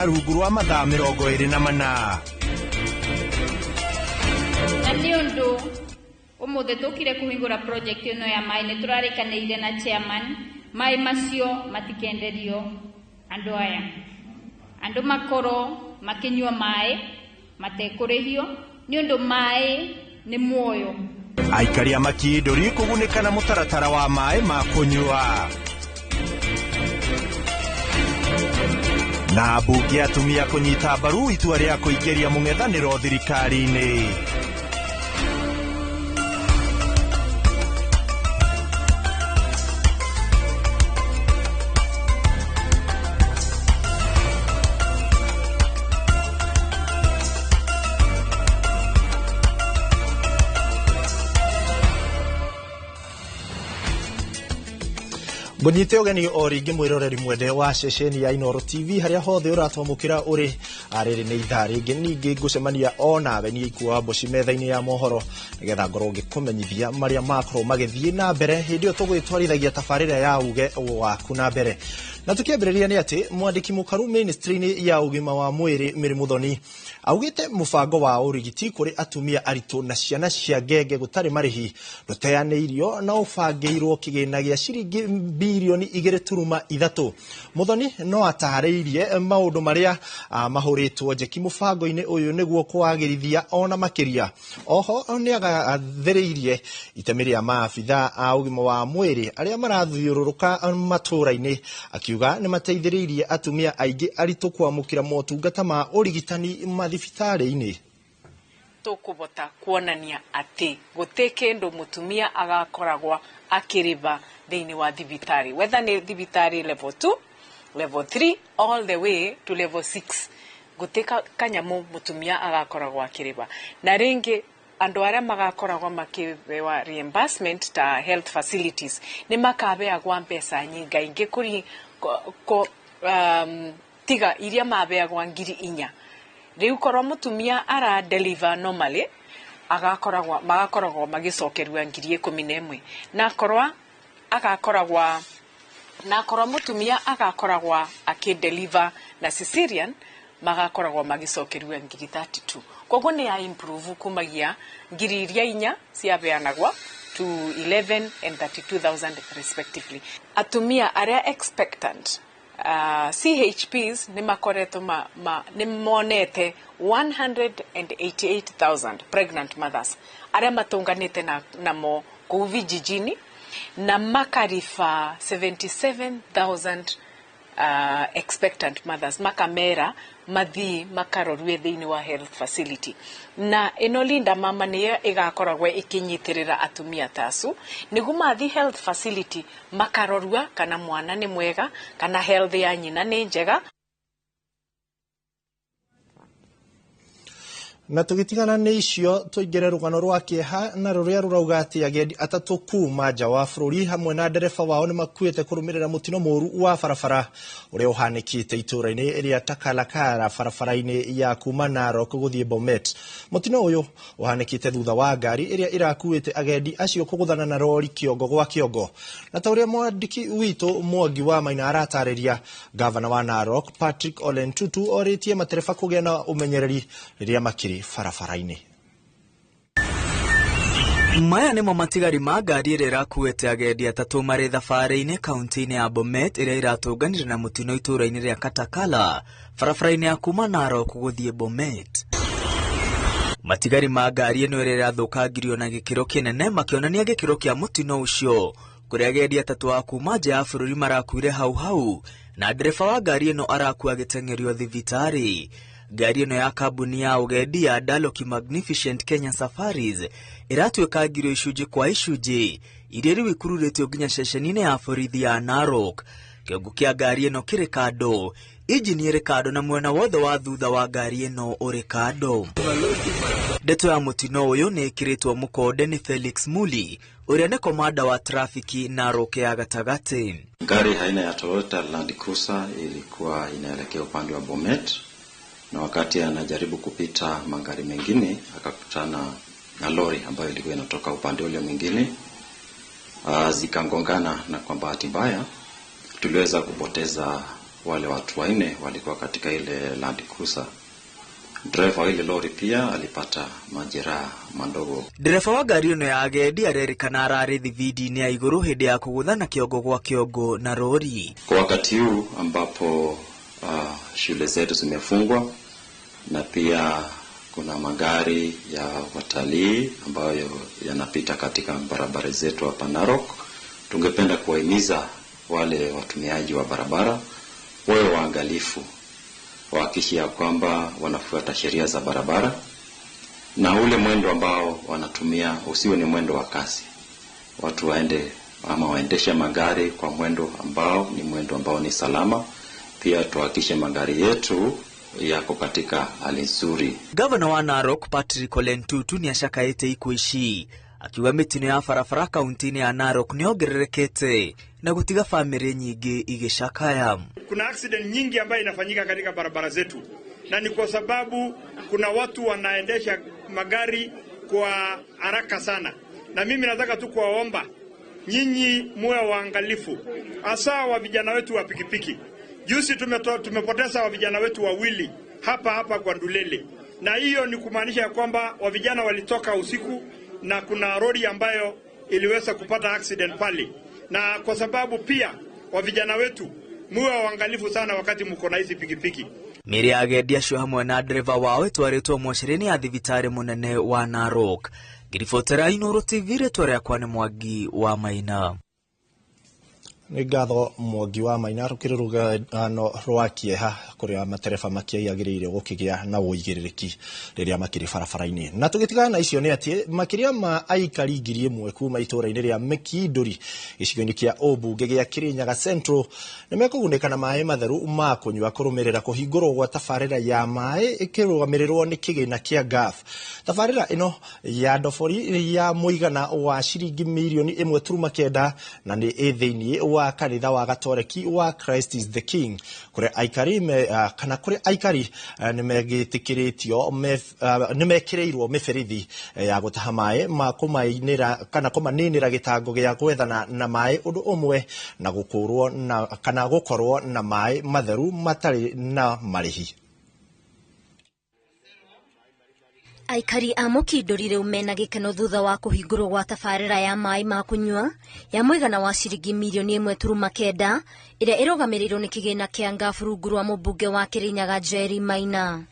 Rungu rwa mathaa 24. Na nĩ ũndũ ũmũthĩ tũkire kũhingũra project ĩno ya maĩ, nĩ tũrarĩkanĩire na chairman maĩ macio matikenderio andũ aya, andũ makorwo makĩnyua maĩ matekũrĩhio nĩ ũndũ maĩ nĩ muoyo. Aikari a Makindũri kũgunĩka na mũtaratara wa maĩ ma kũnyua. Na mbunge atumia kũnyita mbaru itua rĩa kũingĩria mũng'ethanĩro thirikari-inĩ. Ngũnyite ũgeni o rĩngĩ mwĩroreri mwende wa ceceni ya Inooro TV harĩa hothe ũratwamũkĩra ũrĩ. Rĩrĩ nĩ ithaa rĩngĩ ningĩ ngũcemania o nawe niĩ Ikua Mboci metha-inĩ ya mohoro nĩgetha ngorwo ngĩkũmenyithia marĩa makorwo magĩthiĩ na mbere hĩndĩ ĩyo tũgwĩtwarithagia tabarĩra ya uge waku na mbere. Na tũkĩambĩrĩria nĩ atĩ mwandĩki mũkaru ministry-inĩ ya ũgima wa mwĩrĩ Mary Muthoni augĩte mũbango wa ũrigiti kũrĩ atumia aritũ na ciana cia ngenge gũtarĩ marĩhi ndũteanĩirio na ũbangĩirwo kĩgĩna gĩa ciringi bilioni 2.3. Muthoni no atarĩirie maũndũ marĩa mahũrĩtwo njeki mũbango-inĩ ũyũ nĩguo kwagĩrithia ona makĩria. Oho nĩ agathĩrĩirie itemi rĩa maabitha a ũgima wa mwĩrĩ arĩa marathiũrũrũka matũũra-inĩ akiuga nĩ mateithĩrĩirie atumia aingĩ aritũ kwamũkĩra motungata ma ũrigitani mathibitarĩ-inĩ. Tũkũbota kuonania atĩ gũtĩ kĩndũ mũtumia agakoragwa akĩrĩba thĩinĩ wa thibitarĩ, whether nĩ thibitarĩ level 2, level 3 all the way to level 6, gũtĩ kanyamũ mũtumia agakoragwa akĩrĩba. Na rĩngĩ andũ arĩa magakoragwo makĩhewa reimbursement ta health facilities nĩ makabeagwa mbeca nyingaingĩ kũri tiga iria mabeagwa 4,000. Rĩu korwo mũtumia ara deliver normally agakoragwa magakoragwo magĩcokerua 11,000, na korwa agakoragwa na korwa mũtumia agakoragwa akĩ-deliver na cesarean magakoragwo magĩcokerua 32,000. Koguo nĩ ya improve kumagia 4,000 ciabeanagwa to 11 and 32,000 respectively. Atumia arĩa expectant CHPs nĩ makoretwo nĩ monete 188,000 pregnant mothers arĩa matũnganĩte namo kũu vijijini na makarifa 77,000 expectant mothers makamera mathii makarorue thĩinĩ wa health facility. Na ĩno Linda Mama nĩyo ĩgakoragwo ĩkĩnyitĩrĩra atumia ta acu nĩguo mathi health facility makarorua kana mwana nĩ mwega kana health ya nyina nĩ njega. Na tũgĩtigana nĩ icio tũingĩre rũgano rwa kĩeha na rũrĩa rũrauga atĩ agendi atatũ kuma nja wa bũrũri hamwe na ndereba wao nĩ makuĩte kũrũmĩrĩra mũtino mũũru wa barabara ũrĩa ũhanĩkĩte itũũra-inĩ rĩa Takalakara barabara-inĩ ya kuma Narok gũthiĩ Bomet. Mũtino ũyũ ũhanĩkĩte thutha wa ngari ĩrĩa ĩrakuĩte agendi acio kũgũthana na rori kĩongo gwa kĩongo. Na ta ũrĩa mwandĩki witũ Mwangi wa Maina aratarĩria, gavana wa Narok Patrick Ole Ntutu orĩtie matereba kũgĩa na ũmenyereri rĩrĩa makĩrĩ barabara-inĩ. Maya nĩmo matigari ma ngari ĩrĩa ĩrakuĩte agendi atatũ marĩ thabarĩ-inĩ kaunti-inĩ ya Bomet ĩrĩa ĩratũnganire na mũtino itũũra-inĩ rĩa Katakala barabara-inĩ ya kuma Narok gũthiĩ Bomet. Matigari ma ngari ĩno ĩrĩa ĩrathũkangirio na gĩkĩro kĩnene makĩonania gĩkĩro kĩa mũtino ũcio kũrĩa agendi atatũ a kuma nja ya bũrũri marakuire hau hau na ndereba wa ngari ĩno arakua agĩteng'erio thibitarĩ. Ngari ĩno ya kambuni ya ũgendi ya Daloki Magnificent Kenya Safaris ĩratuĩkangirio icunjĩ kwa icunjĩ iria rĩu ikururĩtio nginya ceceni-inĩ ya borithi ya Narok. Kĩongo kĩa ngari ĩno kĩrĩ kando, injini ĩrĩ kando na mwena wothe wa thutha wa ngari ĩno ũrĩ kando. Ndeto ya mũtino ũyũ nĩ ĩkĩrĩtwo mũkonde nĩ Felix Muli ũrĩa nĩ komanda wa trafiki Narok ya gatagatĩ. Gari aina ya Toyota Land Cruiser ilikuwa inaelekea upande wa Bomet, na wakati anajaribu kupita magari mengine akakutana na lori ambayo ilikuwa inatoka upande ule mwingine, zikangongana, na kwa bahati mbaya tuliweza kupoteza Wale watu wanne walikuwa katika ile Land Cruiser. Dereva wa ile lori pia alipata majeraha madogo. Ndereba wa ngari ĩno ya agendi arerĩkana ararĩ thibindi-inĩ ya igũrũ hĩndĩ ya kũgũthana kĩongo gwa kĩongo na rori. Kwa wakati huu ambapo shule zetu zimefungwa na pia kuna magari ya watalii ambayo yanapita katika barabara zetu hapa Narok, tungependa kuwahimiza wale watumiaji wa barabara wawe waangalifu, wahakikishe ya kwamba wanafuata sheria za barabara na ule mwendo ambao wanatumia usiwe ni mwendo wa kasi. Watu waende ama waendeshe magari kwa mwendo ambao ni mwendo ambao ni salama. Pia tuhakikishe magari yetu yako katika hali nzuri. Gavana wa Narok Patrick Ole Ntutu nĩacakaĩte ikuũ ici akiuga mĩtino ya barabara kaunti-inĩ ya Narok nĩyongererekete na gũtiga bamĩrĩ nyingĩ igĩcakaya. Kuna accident nyingi ambayo inafanyika katika barabara zetu, na ni kwa sababu kuna watu wanaendesha magari kwa haraka sana, na mimi nataka tu kuwaomba nyinyi muwe waangalifu, hasa wa vijana wetu wa pikipiki. Juzi tumepoteza wa vijana wetu wawili hapa hapa kwa Ndulele, na hiyo ni kumaanisha ya kwamba wa vijana walitoka usiku na kuna lori ambayo iliweza kupata accident pale. Na kwa sababu pia wa vijana wetu muwe waangalifu sana wakati mko na hizi pikipiki. Mĩĩrĩ ya agendi acio hamwe na ndereba wao ĩtwarĩtwo mocarĩ-inĩ ya thibitarĩ mũnene wa Narok. Ngĩribotera Inooro TV, rĩtwa rĩakwa nĩ Mwangi wa Maina. Nĩ ngatho Mwangi wa Maina. Rũkĩrĩ rũgano rwa kĩeha kũrĩa matereba makĩagĩrĩire gũkĩgĩa na ũigĩrĩrĩki rĩrĩa makĩrĩ barabara-inĩ. Na tũgĩtigana na icio nĩ atĩ makĩria ma aikari 1000 kuma itũũra-inĩ rĩa Mĩkindũri gĩcigo-inĩ kĩa ũmbunge gĩa Kĩrĩnyaga Central nĩ mekũgunĩka na maĩ matheru ma kũnyua kũrũmĩrĩra kũhingũrwo gwa tabarĩra ya maĩ ĩkĩrũgamĩrĩrwo nĩ kĩgĩna kĩa GAF. Tabarĩra ĩno ya ndobori ya mũigana wa ciringi mirioni 1.9 na nĩ ĩ thĩinĩ wa kanitha wa Gatoreki wa Christ is the King kũrĩa aikari kana kũrĩa aikari nĩ megĩtĩkĩrĩtio nĩ mekĩrĩirwo mĩberethi ya gũtaha maĩ ma kũmainĩra kana kũmaninĩra gĩtango gĩa gwethana na maĩ ũndũ ũmwe na gũkũrwo na kana gũkorwo na maĩ matheru matarĩ na marĩhi. Aikari a Mũkindũri rĩu mena gĩkeno thutha wa kũhingũrwo gwa tabarĩra ya maĩ ma kũnyua ya mũigana wa ciringi mirioni 1.9 ĩrĩa ĩrũgamĩrĩirwo nĩ kĩgĩna kĩa Ngabu rungu rwa mũmbunge wa Kĩrĩnyaga Jerry Maina.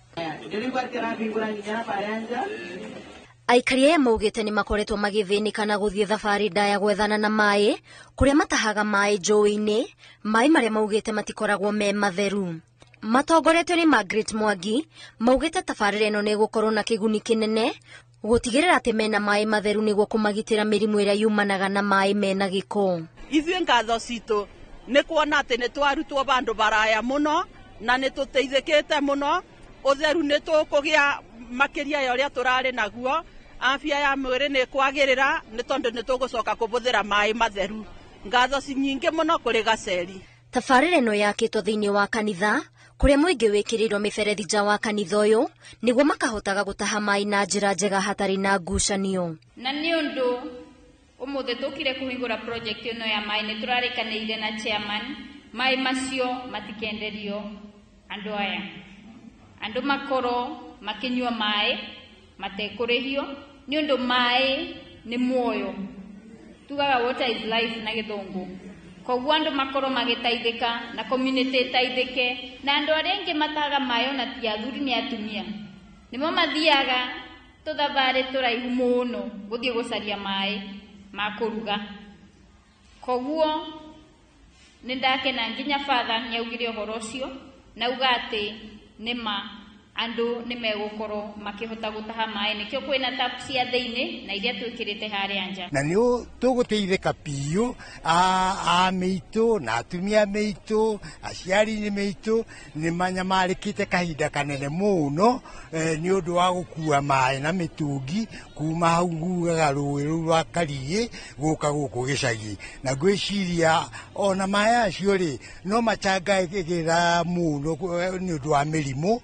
Aikari aya maugĩte nĩ makoretwo magĩthĩnĩka na gũthiĩ thabarĩ ndaya gwethana na maĩ kũrĩa matahaga maĩ njũĩ-inĩ, maĩ marĩa maugĩte matikoragwo me matheru. Matongoretio nĩ Margaret Mwangi maugĩte tabarĩra ĩno nĩ ĩgũkorwo na kĩguni kĩnene gũtigĩrĩra atĩ mena maĩ matheru nĩguo kũmagitĩra mĩrimũ ĩrĩa yumanaga na maĩ mena gĩko. Ithuĩ ngatho citũ nĩ kuona atĩ nĩ twarutwo bandũ baraya mũno na nĩ tũteithĩkĩte mũno, ũtheru nĩ tũkũgĩa makĩria ya ũrĩa tũrarĩ naguo, afya ya mwĩrĩ nĩ kwagĩrĩra nĩ tondũ nĩ tũgũcoka kũbũthĩra maĩ matheru. Ngatho nyingĩ mũno kũrĩ Gaceri. Tabarĩra ĩno yakĩtwo thĩinĩ wa kanitha kũrĩa mũingĩ wĩkĩrĩirwo mĩberethi nja wa kanitha ũyũ nĩguo makahotaga gũtaha maĩ na njĩra njega hatarĩ na ngucanio. Na nĩ ũndũ ũmũthĩ tũkire kũhingũra project ĩno ya maĩ nĩ tũrarĩkanĩire na chairman maĩ macio matikenderio andũ aya, andũ makorwo makĩnyua maĩ matekũrĩhio nĩ ũndũ maĩ nĩ muoyo, tugaga water is life na gĩthũngũ. Koguo andũ makorwo magĩteithĩka na community ĩteithĩke, na andũ arĩa angĩ matahaga maĩ ona ti athuri nĩ atumia nĩmo mathiaga tũthabarĩ tũraihu mũno gũthiĩ gũcaria maĩ ma kũruga. Koguo nĩ ndakena nginya father nĩaugire ũhoro ũcio na auga atĩ nĩma andũ nĩ megũkorwo makĩhota gũtaha maĩ, nĩkĩo kwĩna tap cia thĩinĩ na iria twĩkĩrĩte harĩa nja. Na nĩ tũgũteithĩka biũ a mĩitũ na atumia mĩitũ aciari mĩitũ nĩ manyamarĩkĩte kahinda kanene mũno nĩ ũndũ wa gũkua maĩ na mĩtũngi kuma hau ngugaga rũĩ rũu rwa Kariĩ gũka gũkũ gĩcagi, na ngwĩciria ona maĩ acio rĩ no macangagĩra mũno nĩ ũndũ wa mĩrimũ.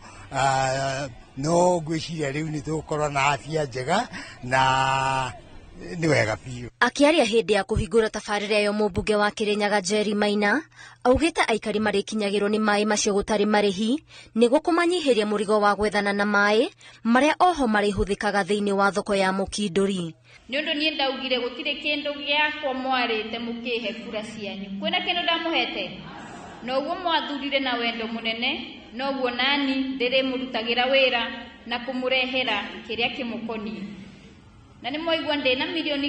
No ngwĩciria rĩu nĩ tũgũkorwo na afya njega na Nĩ wega biũ. Akĩaria hĩndĩ ya kũhingũra tabarĩra ĩyo, mũmbunge wa Kĩrĩnyaga Jerry Maina augĩte aikari marĩkinyagĩrwo nĩ maĩ macio gũtarĩ marĩhi nĩguo kũmanyihĩria mũrigo wa gwethana na maĩ marĩa oho marĩhũthĩkaga thĩinĩ wa thoko ya Mũkindũri. Nĩ ũndũ niĩ ndaugire gũtirĩ kĩndũ gĩakwa mwarĩte mũkĩhe kura cianyu, kwĩna kĩndũ ndamũhete, noguo mwathurire na wendo mũnene, noguo nani ndĩrĩmũrutagĩra wĩra na kũmũrehera kĩrĩa kĩmũkoniĩ. Na nĩ mwaigua ndĩna 9 million,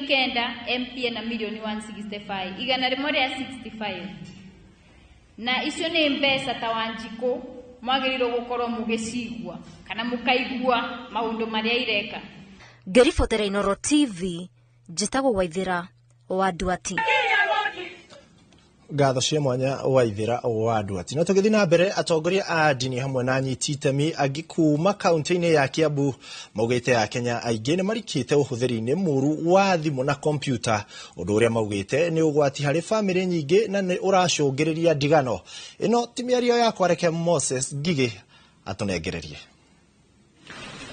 MP na million 165, 165, na icio nĩ mbeca ta Wanjikũ mwagĩrĩirwo gũkorwo mũgĩcigua kana mũkaigua maũndũ marĩa ireka. Ngĩribotera Inooro TV, njĩtagwo Waithĩra wa Nduati. Ngatho cia mwanya, Waithĩra wa Nduati. Na tũgĩthiĩ na mbere, atongoria a ndini hamwe na anyiti itemi angĩ kuma kaunti-inĩ ya Kiambu maugĩte Akenya aingĩ nĩ marikĩte ũhũthĩri-inĩ mũru wa thimũ na kompiuta, ũndũ ũrĩa maugĩte nĩ ũgwati harĩ bamĩrĩ nyingĩ na nĩ ũracũngĩrĩria ndigano. Ĩno ti mĩario yakwa, reke Moses Ngigĩ atũnengererie.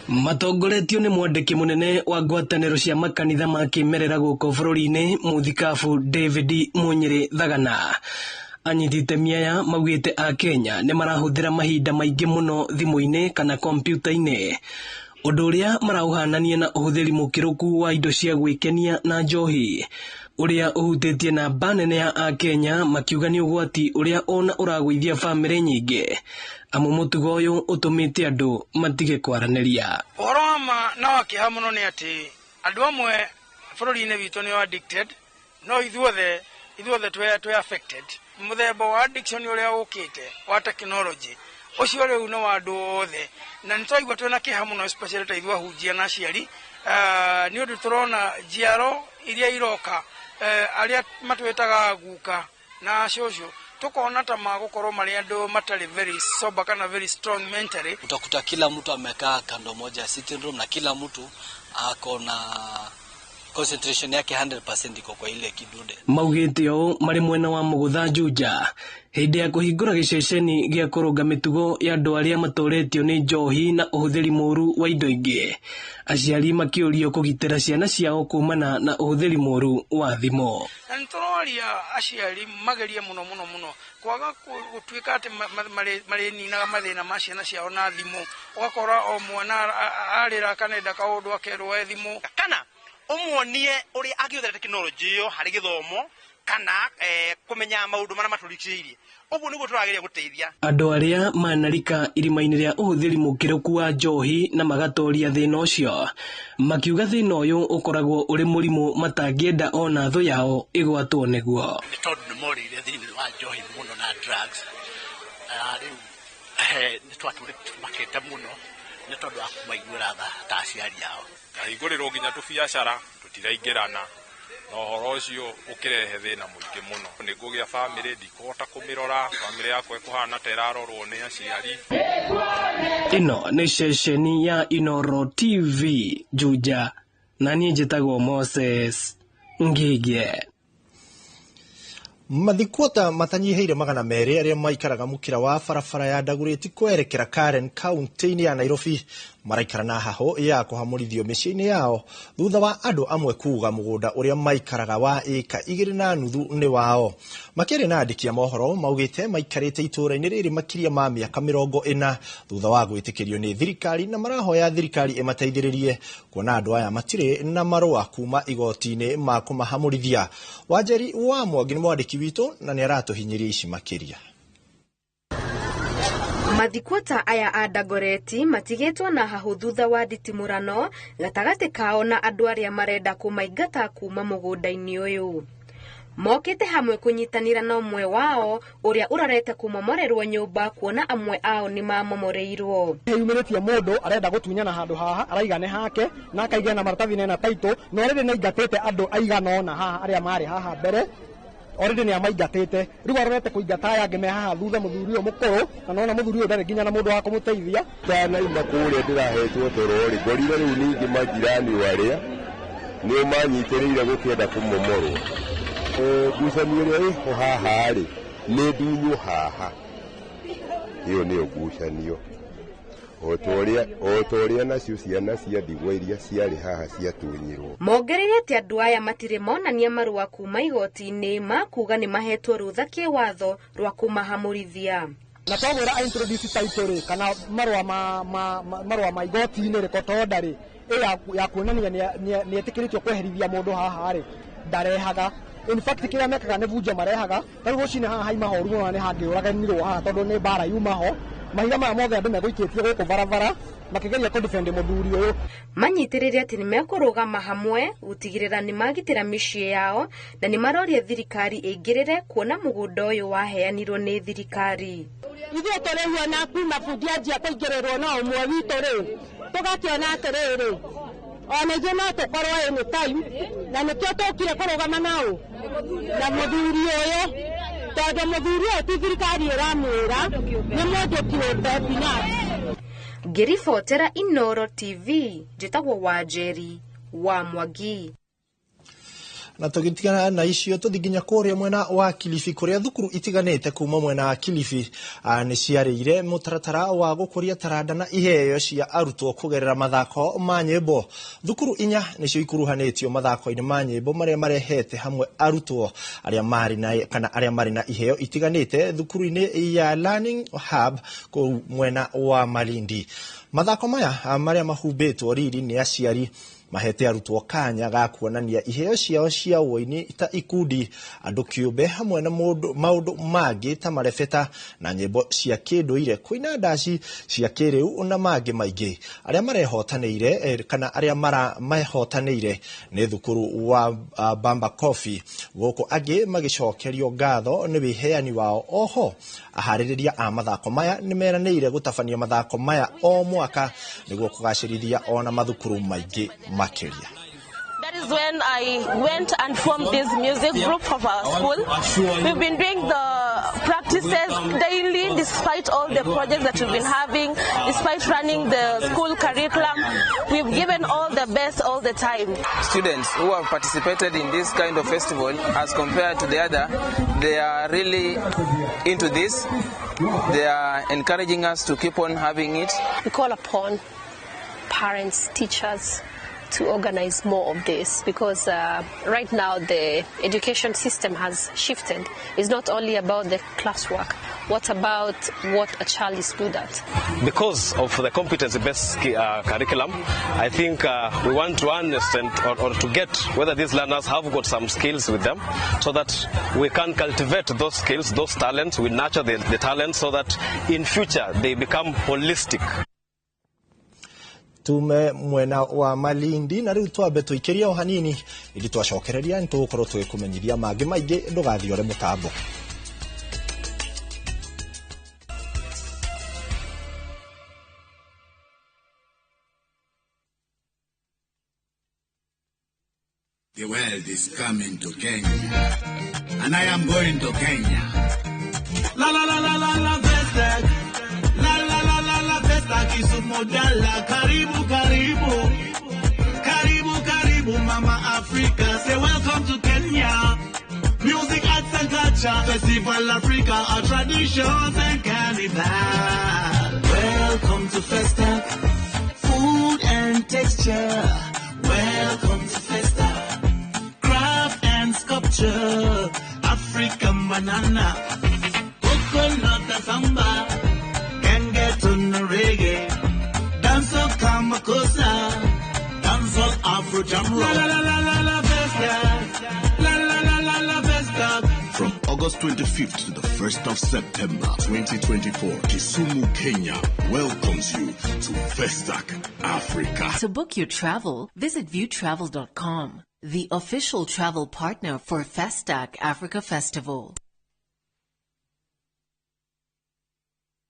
Matongoretio nĩ mwandĩki mũnene wa ngwatanĩro cia makanitha ma kĩmerera gũkũ bũrũri-inĩ, mũthikabu David Munyĩrĩ Thagana, anyiti itemi aya maugĩte Akenya nĩ marahũthĩra mahinda maingĩ mũno thimũ-inĩ kana kompiuta-inĩ, ũndũ ũrĩa maraũhanania na ũhũthĩri mũkĩrũku wa indo cia gwĩkenia na njohi, ũrĩa ũhutĩtie namba nene ya Akenya, makiuga nĩ ũgwati ũrĩa ona ũragũithia bamĩrĩ nyingĩ, amu mũtugo ũyũ ũtũmĩte andũ matige kwaranĩria. Ũhoro wa ma na wa kĩeha mũno nĩ atĩ andũ amwe bũrũri-inĩ witũ nĩ addicted, no ithuothe twĩ affected. Mũthemba wa addiction ũrĩa ũkĩte wa technology ũcio rĩu nĩ wa andũ othe, na nĩ twaigua twĩna kĩeha mũno, especially ta ithuĩ ahunjia na aciari, nĩ ũndũ tũrona njiaro iria iroka, arĩa matwĩtaga guka na cũcũ, tukona ta magũkorwo marĩ andũ matarĩ very sober kana very strong mentally. Utakuta kila mtu amekaa kando moja ya sitting room na kila mtu ako na concentration yake 100% iko kwa ile kidude. Maugĩte ũũ marĩ mwena wa Mũgũtha Juja hĩndĩ ya kũhingũra gĩceceni gĩa kũrũnga mĩtugo ya andũ arĩa matoretio nĩ njohi na ũhũthĩri mũru wa indo ingĩ, aciari makĩũrio kũgitĩra ciana ciao kumana na ũhũthĩri mũru wa thimũ. Na nĩ tũroria aciari magerie mũno mũno mũno kwaga gũtuĩka atĩ marĩninaga mathĩna ma ciana ciao na thimũ, ũgakora o mwana arĩra kana enda kaũndũ akerwo e thimũ. Kana ũmuonie ũrĩa angĩhũthĩra tekinoronjĩ ĩyo harĩ gĩthomo kana kũmenya maũndũ marĩa matũrigicĩirie. Ũguo nĩguo tũrageria gũteithia. Andũ arĩa manarika irima-inĩ rĩa ũhũthĩri mũkĩrũku wa njohi na magatoria thĩna ũcio, makiuga thĩna ũyũ ũkoragwo ũrĩ mũrimũ matangĩenda ona thũ yao ĩgwatwo nĩguo. Nĩ tondũ nĩ morĩire thĩinĩ wa njohi mũno na drugs, rĩu nĩ twatũrĩte tũmakĩte mũno nĩ tondũ wa kũmaiguĩra tha ta aciari ao. Ngahingũrĩrwo nginya tũbiacara tũtiraingĩrana, na ũhoro ũcio ũkĩrehe thĩna mũingĩ mũno. Nĩ ngũgĩa bamĩrĩ, ndikũhota kũmĩrora, bamĩrĩ yakwa ĩkũhana ta ĩrarorwo nĩ aciari. Ĩno nĩ ceceni ya Inooro TV Juja, na niĩ njĩtagwo Moses Ngige. Mathikuota matanyihĩire 200 arĩa maikaraga mũkĩra wa barabara ya Dagoretti kwerekera Karen kaunti-inĩ ya Nairobi maraikara na hahũ ya kũhamũrithio mĩciĩ-inĩ yao thutha wa andũ amwe kuga mũgũnda ũrĩa maikaraga wa ĩka 2.5 nĩ wao. Makĩaria na andĩki a mohoro, maugĩte maikarĩte itũũra-inĩ rĩrĩ makĩria ma mĩaka 40 thutha wa gwĩtĩkĩrio nĩ thirikari, na marahoya thirikari ĩmateithĩrĩrie kuona andũ aya matirĩ na marũa kuma igoti-inĩ ma kũmahamũrithia. Wanjeri wa Mwangi nĩ mwandĩki witũ na nĩ aratũhinyĩria ici makĩria. Mathikuota aya a Dagoretti matigĩtwo na hahũ thutha wa nditimũrano gatagatĩ kao na andũ arĩa marenda kũmaingata kuma mũgũnda-inĩ ũyũ. Mokĩte hamwe kũnyitanĩra na ũmwe wao ũrĩa ũrorete kũmomorerwo nyũmba, kuona amwe ao nĩ mamomoreirwo. Yumĩrĩtie mũndũ arenda gũtunyana handũ haha, araiga nĩ hake na akaiga na maratathi na title, na already nĩ aingatĩte andũ aigana ũna haha arĩa marĩ haha mbere, already nĩ amaingatĩte. Rĩu arorete kũingata aya angĩ me haha thutha, mũthuri ũyũ mũkũrũ, na nona mũthuri ũyũ ndarĩ nginya na mũndũ wa kũmũteithia. Ndanauma kũrĩa ndĩrahetwo toro-rĩ, ngorire rĩu ningĩ majirani arĩa nĩo manyitĩrĩire gũkĩenda kũmomorwo. Ngucanio ĩrĩa ĩho haha-rĩ nĩ ndunyu haha, ĩyo nĩyo ngucanio. O ta ũrĩa nacio ciana cia ndigwa iria ciarĩ haha ciatunyirwo. Mongereire atĩ andũ aya matirĩ monania marũa kuma igoti-inĩ ma kuga nĩ mahetwo rũtha kĩwatho rwa kũmahamũrithia. Na twamwĩra introduce title rĩ kana marũa ma marũa ma igoti-inĩ rĩ court order rĩ ya kuonania nĩ etĩkĩrĩtio kweherithia mũndũ haha rĩ ndarehaga. In fact kĩrĩa mekaga nĩ bunjo marehaga. Ta rĩu rũcinĩ haha haima horu mũno na nĩ hangĩũraganirwo haha tondũ nĩ mbara yuma ho. Mahiga maya mothe andũ megũikĩtie gũkũ barabara makĩgeria kũ-defend mũthuri ũyũ. Manyitĩrĩire atĩ nĩmekũrũgama hamwe gũtigĩrĩra nĩmagitĩra mĩciĩ yao na nĩmaroria thirikari ĩingĩrĩre kuona mũgũnda ũyũ waheanirwo nĩ thirikari. Ithuĩ tũrĩhuo na kuma bundi anjia kũingĩrĩrwo no ũmwe witũ rĩ tũgakĩona atĩrĩrĩ ona ithuĩ no tũkorwo any time na nĩkĩo tũkire kũrũgama nao na mũthuri ũyũ tondũ mũthuri ũyũ ti thirikari ĩramwĩra nĩ mũndũ kĩũmbe binafsi. Ngĩribotera Inooro TV njĩtagwo Wanjeri wa Mwangi. Na tũgĩtigana na icio tũthiĩ nginya kũrĩa mwena wa Kilifi kũrĩa thukuru itiganĩte kuma mwena wa Kilifi nĩ ciarĩire mũtaratara wa gũkũria taranda na iheo cia arutwo kũgerera mathako ma nyĩmbo. Thukuru inya nĩcio ikuruhanĩtio mathako-inĩ ma nyĩmbo marĩa marehete hamwe arutwo arĩa marĩ na kana arĩa marĩ na iheo itiganĩte thukuru-inĩ ya Learning Hub kũu mwena wa Malindi. Mathako maya marĩa mahumbĩtwo riri nĩ aciari mahete arutwo kanya ga kuonania iheo ciao cia ũini ta ikundi andũ kĩũmbe hamwe na maũndũ mangĩ ta marebeta na nyĩmbo cia kĩndũire kũina ndaci cia kĩrĩu na mangĩ maingĩ. Arĩa marehotanĩire kana arĩa marehotanĩire nĩ thukuru wa Bamba Coffee gũkũ angĩ magĩcokerio ngatho nĩ wĩheani wao. Oho aharĩrĩria a mathako maya nĩ meranĩire gũtabania mathako maya o mwaka nĩguo kũgacĩrithia ona mathukuru maingĩ makĩria. That is when I went and formed this music group of our school. We've been doing the practices daily despite all the projects that we've been having, despite running the school curriculum. We've given all the best all the time. Students who have participated in this kind of festival as compared to the other, they are really into this. They are encouraging us to keep on having it. We call upon parents, teachers, to organize more of this because right now the education system has shifted. It's not only about the classwork. What about what a child is good at? Because of the competency-based curriculum, I think we want to understand or to get whether these learners have got some skills with them so that we can cultivate those skills, those talents, we nurture the talents so that in future they become holistic. Tume mwena wa Malindi na rĩu twambe tũikĩrie o hanini ili twacokereria nĩ tũgũkorwo tũgĩkũmenyithia mangĩ maingĩ ndũgathiore mũtambo. The world is coming to Kenya, and I am going to Kenya. La la la la la la Festac, la la la la la Festac Kisumu Dala, karibu karibu, karibu karibu Mama Africa, say welcome to Kenya. Music, arts and culture, Festival Africa, our traditions and carnival. Welcome to Festac, food and texture. Welcome to Festac, craft and sculpture. African banana, coconut and samba, can get on the reggae, dancehall kamakosa, dancehall Afro jam rock. La la la la la la Festac, la la la la la Festac. From August 25th to the 1st of September 2024, Kisumu, Kenya welcomes you to Festac Africa. To book your travel, visit viewtravel.com, the official travel partner for Festac Africa Festival.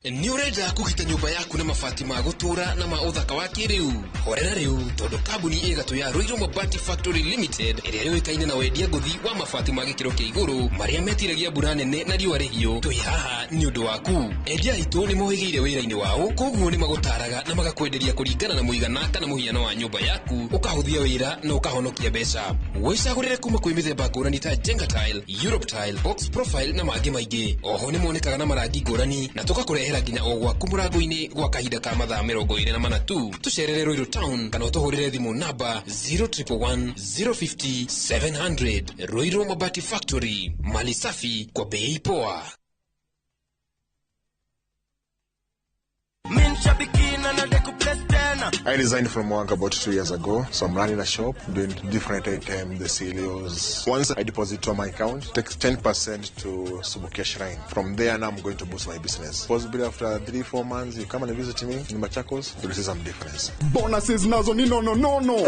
Nĩ ũrenda kũgita nyũmba yaku na mabati ma gũtũũra na ma ũthaka wa kĩrĩu? Horera rĩu tondũ kambuni ĩgatũ ya Ruiru Mabati Factory Limited ĩrĩa yũĩkaine na wendia ngũthi wa mabati ma gĩkĩro kĩa igũrũ marĩa metiragia mbura nene na riũa rĩhiũ, twĩ haha nĩ ũndũ waku. Endia aitũ nĩ mohĩgĩire wĩra-inĩ wao, koguo nĩ magũtaraga na magakwenderia kũringana na mũigana kana mũhiano wa nyũmba yaku, ũkahũthia wĩra na ũkahonokia mbeca. Wĩcagũrĩre kuma kwĩ mĩthemba ngũrani ta Jenga Tile, Europe Tile, Box Profile na mangĩ maingĩ. Oho nĩ monekaga na marangi ngũrani na tũgakũrehera Tũgũkũrehera nginya o gwaku mũrango-inĩ gwa kahinda ka mathaa 24 tu. Tũcerere Ruiru Town kana ũtũhũrĩre thimũ namba 0111 050 700. Ruiru Mabati Factory, mali safi kwa bei poa. I resigned from work about 2 years ago, so I'm running a shop doing different items, the cereals. Once I deposit to my account, takes 10% to Subukia Shrine. From there, now I'm going to boost my business. Possibly after 3-4 months, you come and visit me in Machakos, you'll see some difference. Bonuses nazo ni no.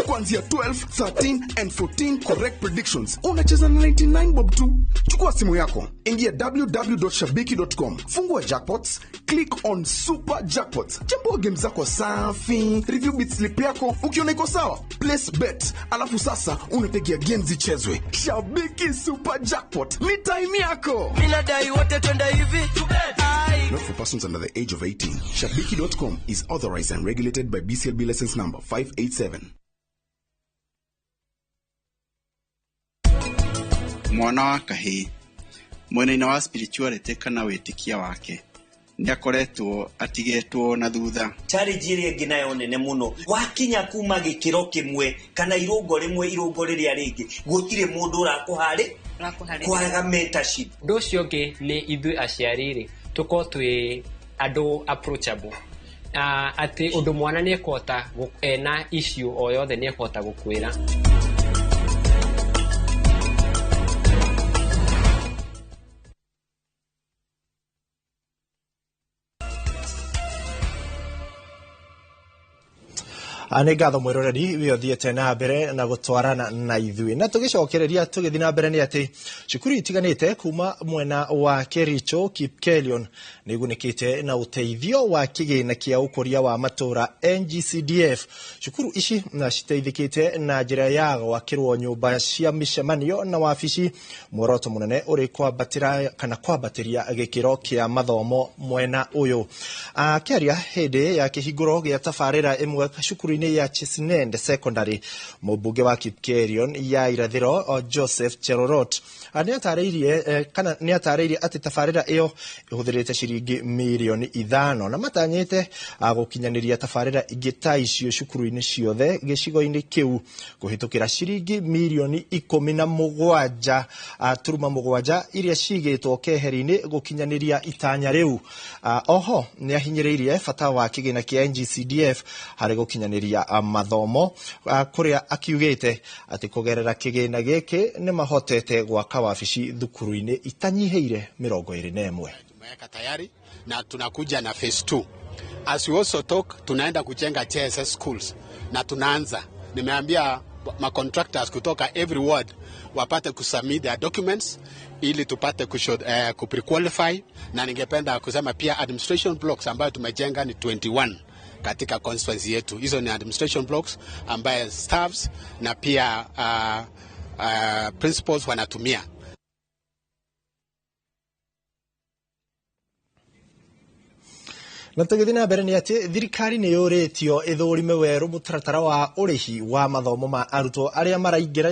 Kuanzia 12, 13 and 14 correct predictions. Unacheza na 99 bob tu. Chukua simu yako, ingia www.shabiki.com, fungua jackpots, click on super jackpots. Chambua game zako safi, review bit slip yako, ukiona iko sawa, place bet. Alafu sasa unategea game zichezwe. Shabiki Super Jackpot ni time yako. Mimi nadai wote twende hivi. Not for persons under the age of 18. Shabiki.com is authorized and regulated by BCLB license number 587. Mwana wa kahii mwena-inĩ wa spirituality kana wĩtĩkia wake nĩ akoretwo atigetwo na thutha. Challenge ĩrĩa ĩngĩ nayo nene mũno wakinya kuma gĩkĩro kĩmwe kana irũngo rĩmwe irũngo rĩrĩa rĩngĩ gũtirĩ mũndũ ũrakũharĩ kwaraga mentorship. Ũndũ ũcio ũngĩ nĩ ithuĩ aciari rĩ tũkorwo twĩ andũ approachable, atĩ ũndũ mwana nĩ ekũhota ena issue o yothe nĩ ekũhota gũkwĩra. Nĩ ngatho mwĩroreri wĩ ũthiĩte na mbere na gũtwarana na ithuĩ na tũgĩcokereria tũgĩthiĩ na mbere nĩ atĩ cukuru itiganĩte kuma mwena wa Kericho Kipkelion nĩ igunĩkĩte na ũteithio wa kĩgĩna kĩa ũkũria wa matũra NGCDF. Cukuru ici na citeithĩkĩte na njĩra ya gwakĩrwo nyũmba cia mĩcemanio na wabici, muoroto mũnene ũrĩ kwambatĩra kana kwambatĩria gĩkĩro kĩa mathomo mwena ũyũ. Akĩaria hĩndĩ ya kĩhingũro gĩa tabarĩra ĩmwe cukuru-inĩ ya Chisnend Secondary, mũmbunge wa Kipkelion ya irathĩro Joseph Cherorot nĩ atarĩirie atĩ tabarĩra ĩyo ĩhũthĩrĩte ciringi mirioni 5 na matanyĩte gũkinyanĩria tabarĩra ingĩ ta icio cukuru-inĩ ciothe gĩcigo-inĩ kĩu kũhĩtũkĩra ciringi mirioni 17.7 iria cigĩtwo keheri-inĩ gũkinyanĩria itanya rĩu. Oho nĩ ahinyĩrĩirie bata wa kĩgĩna kĩa NGCDF harĩ gũkinyanĩria mathomo, kũrĩa akiugĩte atĩ kũgerera kĩgĩna gĩkĩ nĩ mahotete gwaka wabici thukuru-inĩ itanyihĩire 21. Tumeweka tayari na tunakuja na phase 2. As we also talk, tunaenda kujenga JSS schools na tunaanza. Nimeambia ma contractors kutoka every ward wapate kusubmit their documents ili tupate ku-prequalify, na ningependa kusema pia administration blocks ambayo tumejenga ni 21 katika constituency yetu. Hizo ni administration blocks ambayo staffs na pia principals wanatumia. Na tũgĩthiĩ na mbere nĩ atĩ thirikari nĩ yũrĩtio ĩthũrime werũ mũtaratara wa ũrĩhi wa mathomo ma arutwo arĩa maraingĩra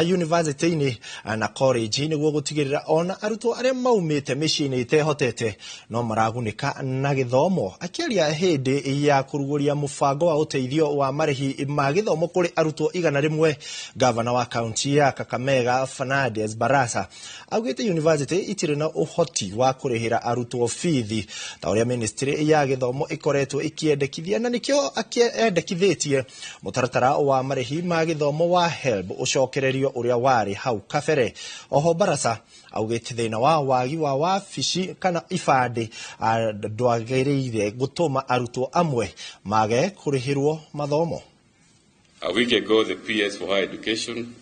university-inĩ na college nĩguo gũtigĩrĩra ona arutwo arĩa maumĩte mĩciĩ-inĩ ĩtehotete no maragunĩka na gĩthomo. Akĩaria hĩndĩ ya kũrugũria mũbango wa ũteithio wa marĩhi ma gĩthomo kũrĩ arutwo 100, gavana wa kaunti ya Kakamega Fernandes Barasa augĩte university itirĩ na ũhoti wa kũrĩhĩra arutwo bithi ta ũrĩa ministry ya gĩthomo ĩkoretwo ĩkĩendekithia, na nĩkĩo endekithĩtie mũtaratara wa marĩhi ma gĩthomo wa HELB ũcokererio ũrĩa warĩ hau kabere. Oho Barasa augĩte thĩna wa wagi wa wabici kana ibandĩ ndwagĩrĩire gũtũma arutwo amwe mage kũrĩhĩrwo mathomo. A week ago, the PS for Higher Education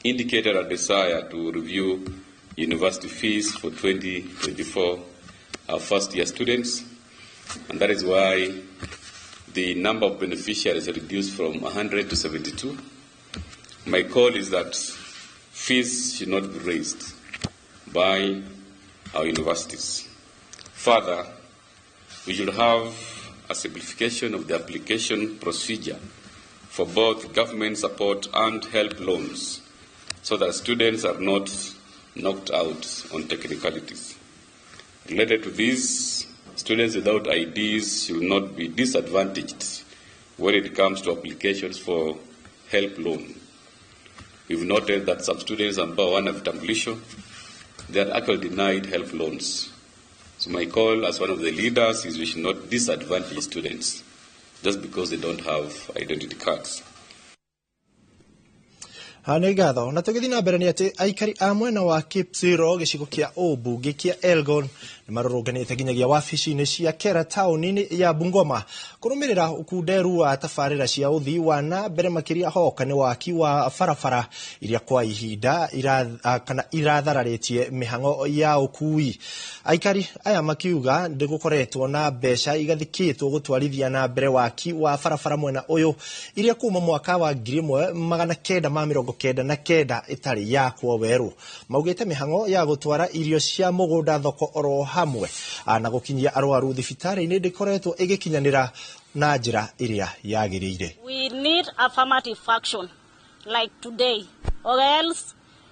indicated a desire to review university fees for 2024 our first year students, and that is why the number of beneficiaries reduced from 100 to 72. My call is that fees should not be raised by our universities. Further, we should have a simplification of the application procedure for both government support and help loans so that students are not knocked out on technicalities. Related to this, Students without IDs should not be disadvantaged when it comes to applications for help loan. We've noted that some students ambao hawana vitambulisho, they are actually denied help loans. So my call as one of the leaders is we should not disadvantage students just because they don't have identity cards. Nĩ ngatho na tũgĩthiĩ na mbere nĩ atĩ aikari a mwena wa Kipsiro gĩcigo kĩa ũmbunge kĩa Elgon nĩ marũrũnganĩte nginyagia wabici-inĩ cia Kera taũni-inĩ ya Bungoma kũrũmĩrĩra ũkunderu wa tabarĩra cia ũthii wa na mbere makĩria hoka nĩ waki wa barabara iria kwa ihinda kana irathararĩtie mĩhang'o ya ũkui. Aikari aya makiuga ndĩgũkoretwo na mbeca igathikĩtwo gũtwarithia na mbere waki wa barabara mwena ũyũ iria kuma mwaka wa 1999 ĩtarĩ yakwo werũ. Maugĩte mĩhang'o ya gũtwara irio cia mũgũnda thoko oro hamwe na gũkinyia arwaru thibitarĩ-inĩ ndĩkoretwo ĩgĩkinyanĩra na njĩra ĩrĩa yagĩrĩire. We need affirmative action like today or else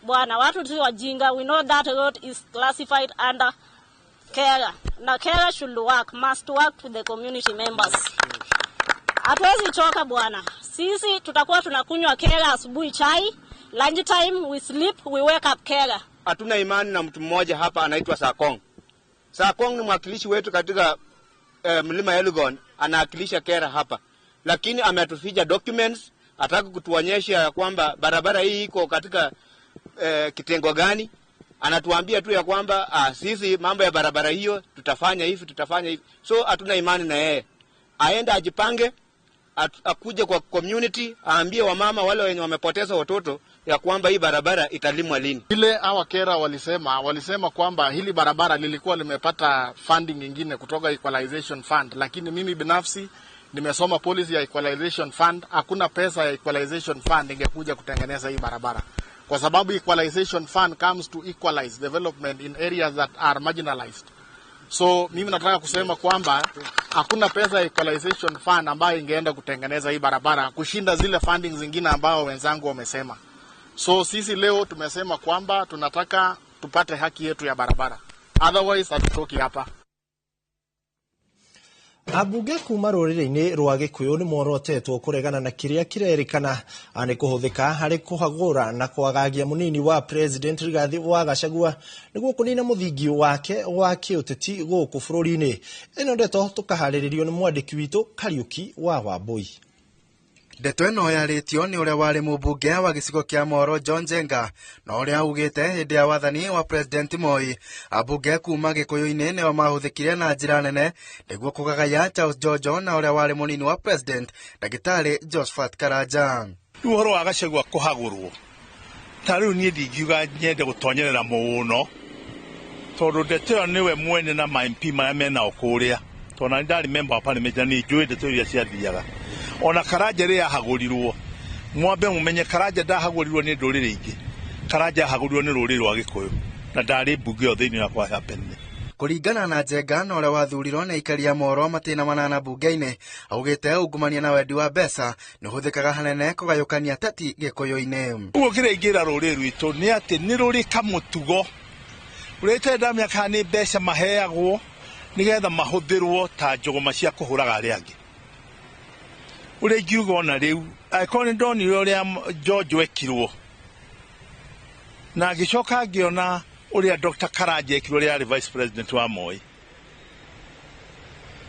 bwana watu si wajinga. We know that road is classified under KERA. Na KERA should work, must work with the community members. Hatuwezi choka bwana. Sisi tutakuwa tunakunywa KERA asubuhi chai, lunch time we sleep, we wake up KERA. Hatuna imani na mtu mmoja hapa anaitwa Sakong. Sakong ni mwakilishi wetu katika mlima Elgon, anawakilisha KERA hapa. Lakini ametuficha documents, hataki kutuonyesha ya kwamba barabara hii iko katika kitengo gani. Anatuambia tu ya kwamba sisi mambo ya barabara hiyo tutafanya hivi, tutafanya hivi. So hatuna imani na yeye. Aenda ajipange, akuje kwa community, aambie wamama wale wenye wamepoteza watoto ya kwamba hii barabara italimwa lini. Ile hawa KERA walisema kwamba hili barabara lilikuwa limepata funding nyingine kutoka Equalization Fund, lakini mimi binafsi nimesoma policy ya Equalization Fund, hakuna pesa ya Equalization Fund ingekuja kutengeneza hii barabara. Kwa sababu Equalization Fund comes to equalize development in areas that are marginalized. So mimi nataka kusema kwamba hakuna pesa ya Equalization Fund ambayo ingeenda kutengeneza hii barabara kushinda zile funding zingine ambao wenzangu wamesema. So sisi leo tumesema kwamba tunataka tupate haki yetu ya barabara. Otherwise hatutoki hapa. Ambunge kuma rũrĩrĩ-inĩ rwa Gĩkũyũ nĩ morotetwo kũregana na kĩrĩa kĩrerĩkana nĩ kũhũthĩka harĩ kũhagũra na kwagagia mũnini wa President Rigathi wa Gachagua nĩguo kũnina mũthingi wake wa kĩũteti gũkũ bũrũri-inĩ. Ĩno ndeto tũkaharĩrĩrio nĩ mwandĩki witũ Kariũki wa Wambui. Ndeto ĩno yarĩtio nĩ ũrĩa warĩ mũmbunge wa gĩcigo kĩa Moro John Njenga na ũrĩa augĩte hĩndĩ ya wathani wa President Moi ambunge kuma Gĩkũyũ-inĩ nĩo mahũthĩkire na njĩra nene nĩguo kũgagaya Charles Jojo na ũrĩa warĩ mũnini wa President Ndagĩtarĩ Josephat Karanja. Rĩu ũhoro wa Gachagua kũhagũrwo ta rĩu niĩ ndingiuga nyende gũtonyerera mũno tondũ ndeto ĩyo nĩwe mwene na ma MP marĩa menao kũrĩa, tondũ na nĩ ndarĩ member wa parliament na nĩ njũĩ ndeto iria ciathiaga. Ona Karanja rĩrĩa ahagũrirwo, mwambe mũmenye Karanja ndahagũrirwo nĩ ndũrĩrĩ ingĩ, Karanja ahagũrirwo nĩ rũrĩrĩ rwa Gĩkũyũ na ndarĩ mbunge ĩyo thĩinĩ wa kwa happen. Kũringana na Njenga na ũrĩa wathurirwo nĩ aikari a Moro matĩna manana mbunge-inĩ, augĩte ungumania na wendi wa mbeca nĩ ũhũthĩkaga hanene kũgayũkania ateti Gĩkũyũ-inĩ. Ũguo kĩrĩa ingĩra rũrĩrĩ rwitũ nĩ atĩ nĩ rũrĩ kamũtugo ũrĩa itarĩ kana nĩ mbeca maheagwo nĩgetha mahũthĩrwo ta njũgũma cia kũhũraga arĩa angĩ. Ũrĩa ingiuga ona rĩu angĩkorwo nĩ ndonire ũrĩa George ekirwo na ngĩcoka ngĩona ũrĩa Dr. Karanja ekirwo ũrĩa arĩ vice president wa Moi,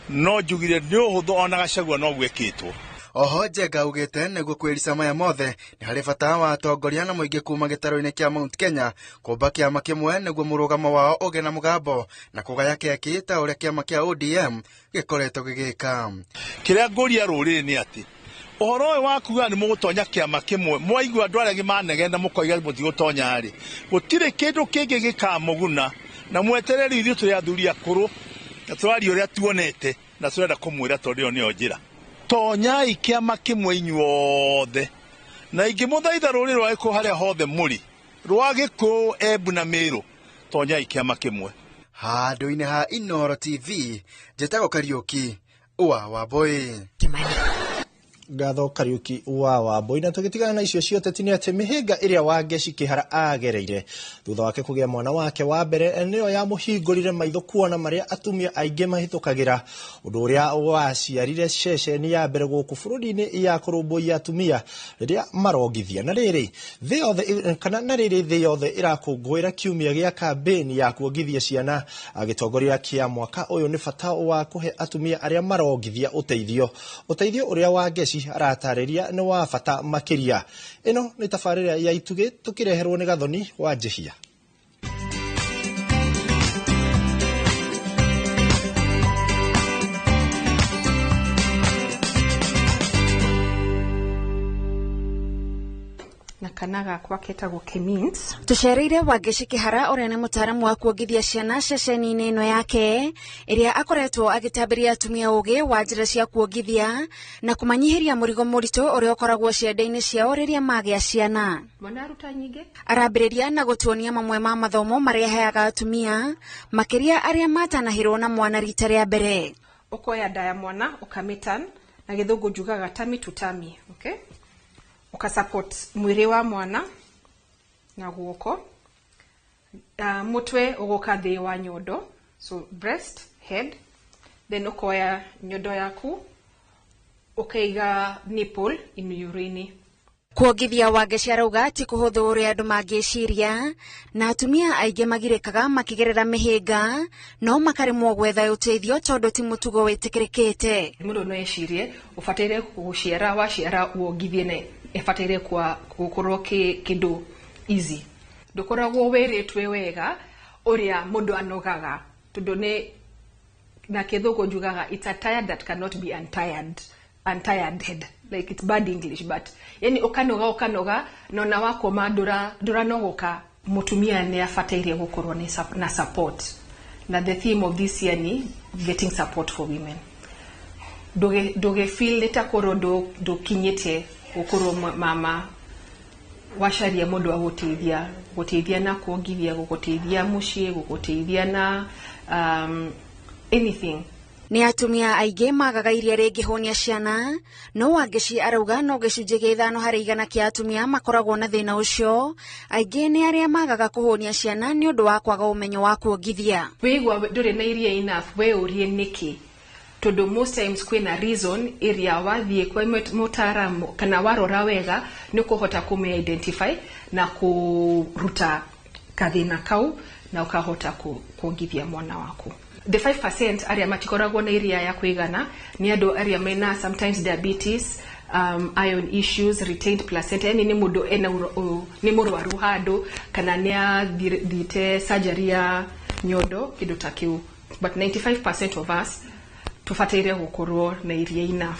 no njugire nĩ ũhũthũ ona Gachagua noguo ekĩtwo. Oho Njenga augĩte nĩguo kwĩrica maya mothe nĩ harĩ bata wa atongoria na mũingĩ kuma gĩtarũ-inĩ kĩa Mount Kenya kũmba kĩama kĩmwe nĩguo mũrũgamo wao ũgĩe na mũgambo na kũgaya keki ta ũrĩa kĩama kĩa ODM gĩkoretwo gĩgĩka. Kĩrĩa ngũria rũrĩrĩ nĩ atĩ ũhoro ũyũ wa kuga nĩ mũgũtonya kĩama kĩmwe, mwaigua andũ arĩa manegena mũkoiga mũtigũtonya rĩ, gũtirĩ kĩndũ kĩngĩ gĩkamũguna na mwetereri ithuĩ tũrĩ athuri akũrũ na tũraria ũrĩa tuonete na tũrenda kũmwĩra tondũ ĩyo nĩyo njĩra. Tonyai kĩama kĩmwe inyuothe na ingĩmũthaitha rũrĩrĩ rwa Gĩkũyũ harĩa hothe mũrĩ rwa Gĩkũyũ, Embu na Mĩrũ, tonyai kĩama kĩmwe. Handũ-inĩ ha Inooro TV, njĩtagwo Kariũki wa Wambui. Ngatho Kariuki wa Wambui. Na tũgĩtigana na icio ciothe ti nĩ atĩ mĩhĩnga ĩrĩa Wangeci Kĩhara agereire thutha wake kũgĩa mwana wake wa mbere nĩyo yamũhingũrire maitho kuona marĩa atumia aingĩ mahĩtũkagĩra, ũndũ ũrĩa waciarire ceceni ya mbere gũkũ bũrũri-inĩ ya kũrũmbũiya atumia rĩrĩa marongithia. Na rĩrĩ thĩ yothe kana na rĩrĩ thĩ yothe ĩrakũngũĩra kiumia gĩa kambĩni ya kuongithia ciana, gĩtongoria kĩa mwaka ũyũ nĩ bata wa kũhe atumia arĩa marongithia ũteithio. Ũteithio ũrĩa Wangeci aratarĩria nĩ wa bata makĩria. Ĩno nĩ tabarĩra ya Itugĩ tũkĩreherwo nĩ Gathoni wa Njĩhia. Na kana gakwa ketagwo Kemins. Tucereire Wangeci Kĩhara ũrĩa nĩ mũtaaramu wa kuongithia ciana ceceni-inĩ ĩno yake ĩrĩa akoretwo agĩtambĩria atumia ũgĩ wa njĩra cia kuongithia na kũmanyihĩria mũrigo mũritũ ũrĩa ũkoragwo ciande-inĩ ciao rĩrĩa magĩa ciana. Mwana aruta nyingĩ. Arambĩrĩria na gũtuonia mamwe ma mathomo marĩa aheaga atumia makĩria arĩa matanahĩrwo na mwana rita rĩa mbere. Ũkoya nda ya mwana ũkamĩtan na gĩthũngũ njugaga tummy to tummy, okay? Ukasupport mwĩrĩ wa mwana na guoko, mutwe ugoka thĩ wa nyondo, so breast, head, then ukoya nyondo yaku ukaiga nipple iniũrũ-inĩ. Kuongithia Wangeci arauga ti kũhũthũ ũrĩa andũ mangĩciria na atumia aingĩ magirĩkaga makĩgerera mĩhĩnga no makaremwo gwetha ũteithio tondũ ti mũtugo wĩtĩkĩrĩkĩte. Mũndũ no ecirie ũbataire gũciara waciara wongithie na ĩbataire gũkorwo kĩndũ easy. Ndũkoragwo wĩrĩtwe wega ũrĩa mũndũ anogaga tondũ nĩ na kĩthũngũ njugaga it's a tired that cannot be untired. Untired head, like it's bad English, but yani ukanoga ukanoga nona wakoma nduranogoka. Mutumia ni abataire gukorwo na support, na the theme of this year ni getting support for women. Nduge feel ni takorwo ndukinyite gukorwo mama wacaria mundu wa guteithia, guteithia na kuongithia, guguteithia muciĩ, guguteithia na anything. Nĩ atumia aingĩ magaga iria rĩngĩhũnia ciana no Wangeci arauga no gĩcunjĩ gĩa 5 harĩ 100 kĩa atumia makoragwo na thĩna ũcio. Aingĩ nĩ arĩa magaga kũhũnia ciana nĩ ũndũ wa kwaga ũmenyo wa kuongithia. Wĩigua ndũrĩ na iria enough, we ũrie nĩkĩ, tondũ most times kwĩna reason ĩrĩa wathiĩ kwa mũtaaramu kana warora wega nĩ ũkũhota kũmĩ identify na kũruta kathĩna kau na ũkahota kuongithia mwana waku. The 5% arĩa matikoragwo na iria ya kuigana ni andũ arĩa mena sometimes diabetes, iron issues, retained placenta, yani ni mũndũ ena nĩ mũrwaru handũ kana nĩ athiĩte surgery ya nyondo kĩndũ ta kĩu, but 95% of us tũbataire gũkorwo na iria enough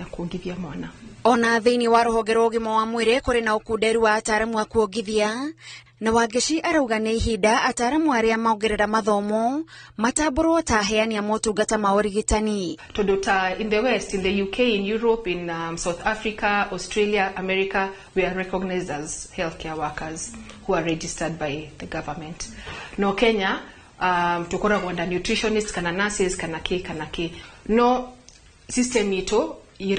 ya kuongithia mwana. Ona thĩinĩ wa rũhonge rwa ũgima wa mwĩrĩ kũrĩ na ũkunderu wa ataaramu a kuongithia na Wangeci arauga nĩ ihinda ataaramu arĩa maongerera mathomo matambũrwo ta aheani a motungata ma ũrigitani. Tondũ ta in the West, in the UK, in Europe, in South Africa, Australia, America, we are recognized as healthcare workers who are registered by the government. No Kenya, tukoragwo na nutritionist kana nurses kana kĩ kana kĩ. No system itũ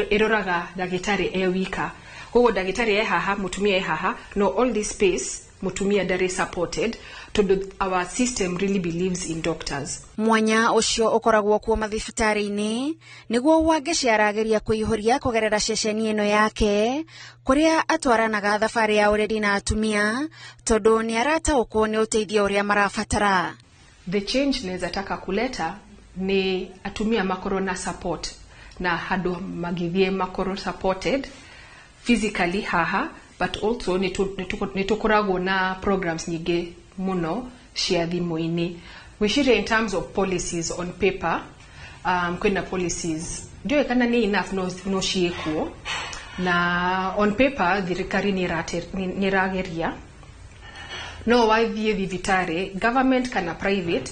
iroraga ndagĩtarĩ e wika. Koguo ndagĩtarĩ e haha, mũtumia e haha, no all this space mutumia ndari supported tondũ our system really believes in doctors. Mwanya ũcio ũkoragwo kuo mathibitarĩ-inĩ nĩguo Wangeci arageria kũihũria kũgerera ceceni ĩno yake kũrĩa atwaranaga thabarĩ ya ũreri na atumia tondũ nĩ arataũkwo nĩ ũteithio ũrĩa marabatara. The change naweza taka kuleta ni atumia makorwo na support na handũ magithie makorwo supported physically haha, but also nitukoragwo na programs nyingĩ mũno cia thimũ-inĩ. Gwĩciria in terms of policies on paper, kwĩna policies ndiũĩ kana nĩ enough no ciĩkuo, na on paper thirikari nĩ ĩrageria, no wathiĩ thibitarĩ government kana private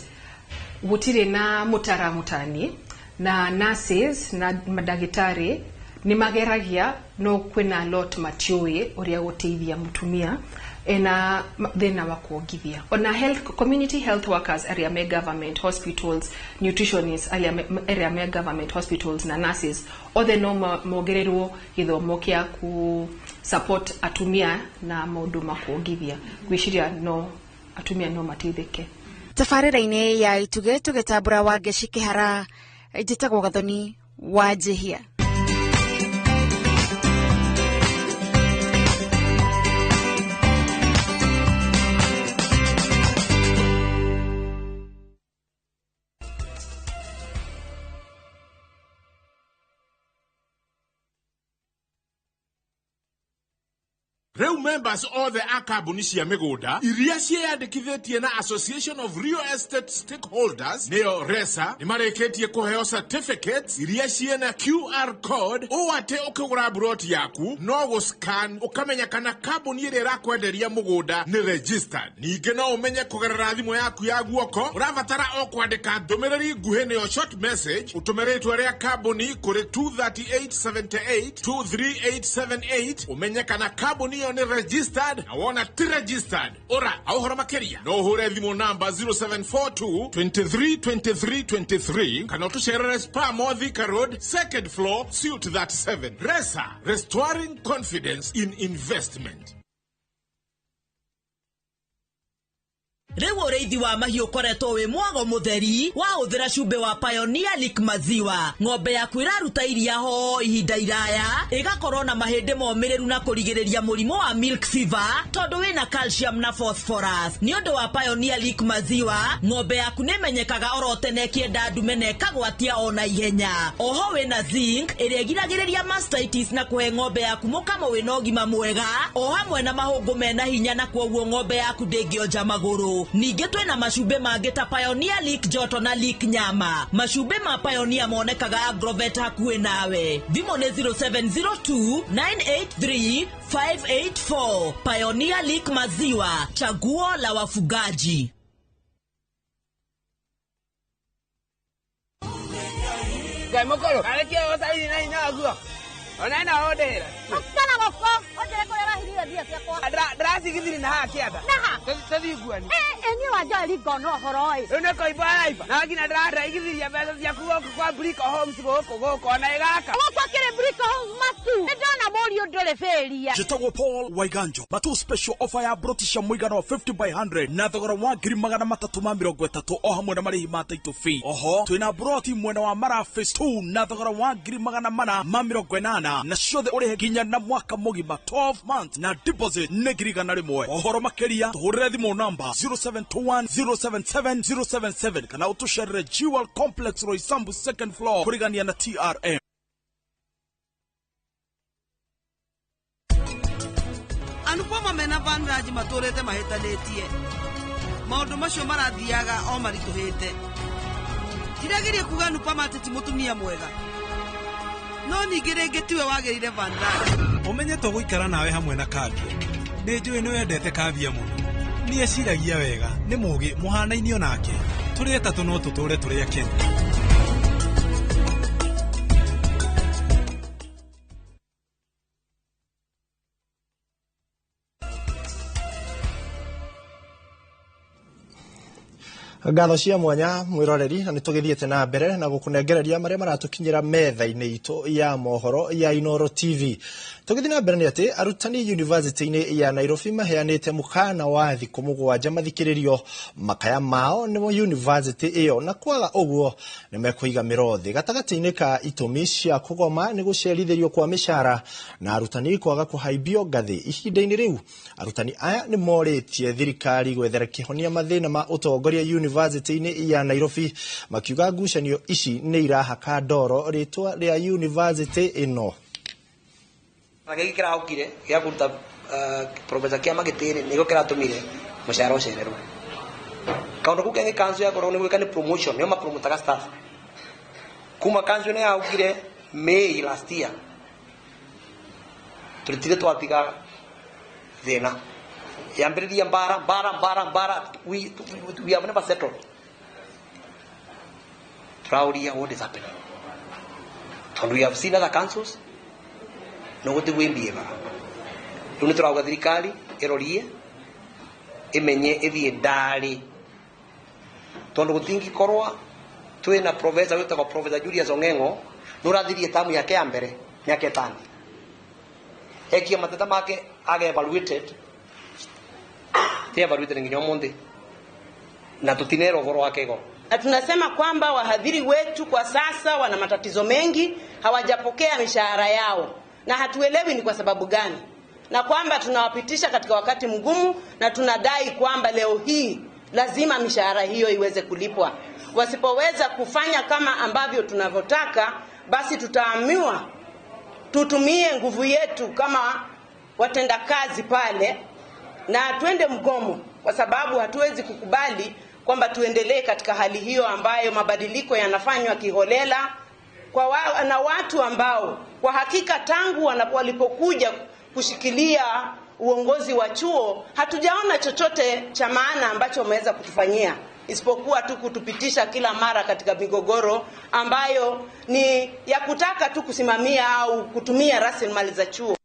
gũtirĩ na mũtaramutani na nurses na mandagĩtarĩ Nĩ mageragia no kwĩna lot matiũĩ ũrĩa gũteithia mũtumia ena thĩna wa kuongithia. Ona health, community health workers arĩa me government hospitals, nutritionists arĩa me government hospitals na nurses othe no mongererwo gĩthomo kĩa ku support atumia na maũndũ ma kuongithia. Ngwĩciria no atumia no mateithĩke. Tabarĩra-inĩ ya Itugĩ tũgĩtambũra Wangeci Kĩhara, njĩtagwo Gathoni wa Njihia. Rĩu members othe a kambuni cia mĩgũnda iria ciĩyandĩkithĩtie na Association of Real Estate Stakeholders nĩyo RESA nĩmarĩkĩtie kũheo certificates iria ciĩna QR code ũũ atĩ ũkĩgũra mburoti yaku no gũscan ũkamenya kana kambuni ĩrĩa ĩrakwenderia mũgũnda nĩ registered. Ningĩ no ũmenye kũgerera thimũ yaku ya guoko ũrabatara o kwandĩka ndũmĩrĩri nguhĩ nĩyo short message ũtũme rĩtwa rĩa kambuni kũrĩ 23878 23878 ũmenye kana kambuni ĩyo nĩ registered na wona ti registered ora au ũhoro makĩria no ũhũre thimũ namba 0742 23 23 23 kana ũtũcerere Spa Mall Thika Road, second floor, suite 37. RESA, restoring confidence in investment. Rĩu ũrĩithi wa mahiũ ũkoretwo wĩ mwago mũtheri wahũthĩra cumbĩ wa Pioneer Lick Maziwa. Ng'ombe yaku ĩraruta iria ho ihinda iraya, ĩgakorwo na mahĩndĩ momĩrĩru na kũrigĩrĩria mũrimũ wa milk fever tondũ wĩna calcium na phosphorus. Nĩ ũndũ wa Pioneer Lick Maziwa, ng'ombe yaku nĩmenyekaga oro tene ĩkĩenda ndume na ĩkagwatia ona ihenya. Oho wĩna zinc ĩrĩa ĩgiragĩrĩria mastitis na kũhe ng'ombe yaku mũkamo wĩna ũgima mwega, o hamwe na mahũngũ mena hinya na kwoguo ng'ombe yaku ndĩngĩonja magũrũ. Ningĩ twĩna macumbĩ mangĩ ta Pioneer Lick Joto na Lick Nyama. Macumbĩ ma Pioneer monekaga Agrovet hakuhĩ nawe. Thimũ nĩ 0702 983 584. Pioneer Lick Maziwa, chaguo la wafugaji. Ngai mokoro, arekia osaini na inaguo. Ona na odera. Kana goko, onjere kũrĩa ũrahithire mbia ciakwa. Ndĩracigithire na haha kĩanda. Naha? Tũthiĩ nguani. Niĩ wa Joel ngona ũhoro ĩ. Rĩu nĩ kũimba araimba. Na nginya ndĩraigithirie mbeca ciaku gũkũ kwa Brico Homes gũkũ gũkũ ona ĩgaka. Gũkũ akĩrĩ Brico Homes matu. Nĩ ndona mũriũ ndũrĩ bĩria. Njĩtagwo Paul Waiganjo. Matu special offer ya broti cia mũigana wa 50 by 100 na thogora wa 330,000 o hamwe na marĩhi ma title fee. Oho twĩna broti mwena wa Mara phase 2 na thogora wa 480,000 na ciothe ũrĩhe nginya na mwaka mũgima 12 months na deposit nĩ 100,000. Ũhoro makĩria tũhũrĩre thimũ namba 0721 077 077 kana ũtũcerere Jewel Complex Roysambu second floor kũrigania na TRM. Anupama mena Vanraj matũrĩte mahĩtanĩtie. Maũndũ macio marathiaga o maritũhĩte. Ndirageria kuga Anupama atĩ ti mũtumia mwega, no ningĩ rĩngĩ tiwe wagĩrĩire Vanraj. Ũmenye tũgũikara nawe hamwe na Kavia. Nĩ njũĩ nĩ wendete Kavia mũno. Nĩ eciragia wega, nĩ mũũgĩ, mũhanainio nake. Tũrĩ atatũ no tũtũre tũrĩ akenu. Ngatho cia mwanya mwiroreri na nitugithiete na mbere na gukunengereria maria maratukinyira metha-ini itu ya mohoro ya Inoro TV. Tugithii na mbere ni ati arutani university-ini ya Nairobi maheanite mukana wa thikũ mũgwanja mathikĩrĩrio makaya mao nĩ university iyo na kwaga ũguo nĩ mekũiga mĩro thĩ. Gatagatĩ-inĩ ka itũmi cia kũgoma nĩ gũcerithĩrio kwa mĩcara na arutani kwaga kũhaimbio ngathĩ. Ihinda-inĩ rĩu arutani aya nĩ morĩtie thirikari gwethera kĩhonia mathĩna ma ũtongoria university-inĩ ya Nairobi, makiuga ngucanio ici nĩ irahaka ndoro rĩtwa rĩa university ĩno. Gĩkĩ kĩraũkire gĩa kũruta Professor Kĩama gĩtĩ-rĩ nĩkĩo kĩratũmire mũcara ũcererwo. Kaũndũ kau kangĩ council yakorwo nĩ gwĩka nĩ promotion, nĩo mapromotaga staff. Kuma council nĩ yaũkire May last year, tũrĩtire twatiga thĩna. Yambĩrĩria mbara mbara mbara mbara, we have never settled. Tũrauria what is happening. Tondũ we have seen other councils No gũtigwo imbiĩvaga. Rĩu nĩ tũrauga thirikari ĩrorie ĩmenye ĩthiĩ ndarĩ tondũ gũtingĩkorwa twĩna professor wĩtagwo Professor Julius Ong'eng'o nũrathirie tamu yake ya mbere mĩaka 5 ekia mateta make aga evaluated ti evaluated nginya ũmũthĩ na tũtinera ũhoro wake igoro. Na tunasema kwamba wahadhiri wetu kwa sasa wana matatizo mengi, hawajapokea mishahara yao na hatuelewi ni kwa sababu gani, na kwamba tunawapitisha katika wakati mgumu, na tunadai kwamba leo hii lazima mishahara hiyo iweze kulipwa. Wasipoweza kufanya kama ambavyo tunavyotaka, basi tutaamua tutumie nguvu yetu kama watendakazi pale na twende mgomo, kwa sababu hatuwezi kukubali kwamba tuendelee katika hali hiyo ambayo mabadiliko yanafanywa kiholela kwa na watu ambao kwa hakika tangu walipokuja kushikilia uongozi wa chuo hatujaona chochote cha maana ambacho wameweza kutufanyia, isipokuwa tu kutupitisha kila mara katika migogoro ambayo ni ya kutaka tu kusimamia au kutumia rasilimali za chuo.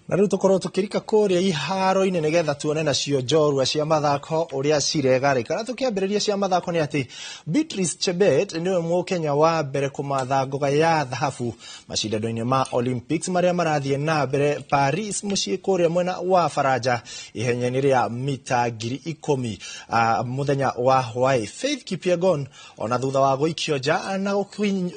Na rĩu tũkorwo tũkĩrika kũrĩa iharo-inĩ nĩgetha tuone nacio njorua cia mathako ũrĩa ciregarĩka. Na tũkĩambĩrĩria cia mathako nĩ atĩ Beatrice Chebet nĩwe mũkenya wa mbere kũmatha ngoga ya thahabu macindano-inĩ ma Olympics marĩa marathiĩ na mbere Paris mũciĩ kũrĩa mwena wa Faranja ihenya-inĩ rĩa mita 10,000 mũthenya wa hwaĩ. Faith Kipyegon ona thutha wa gũikio nja na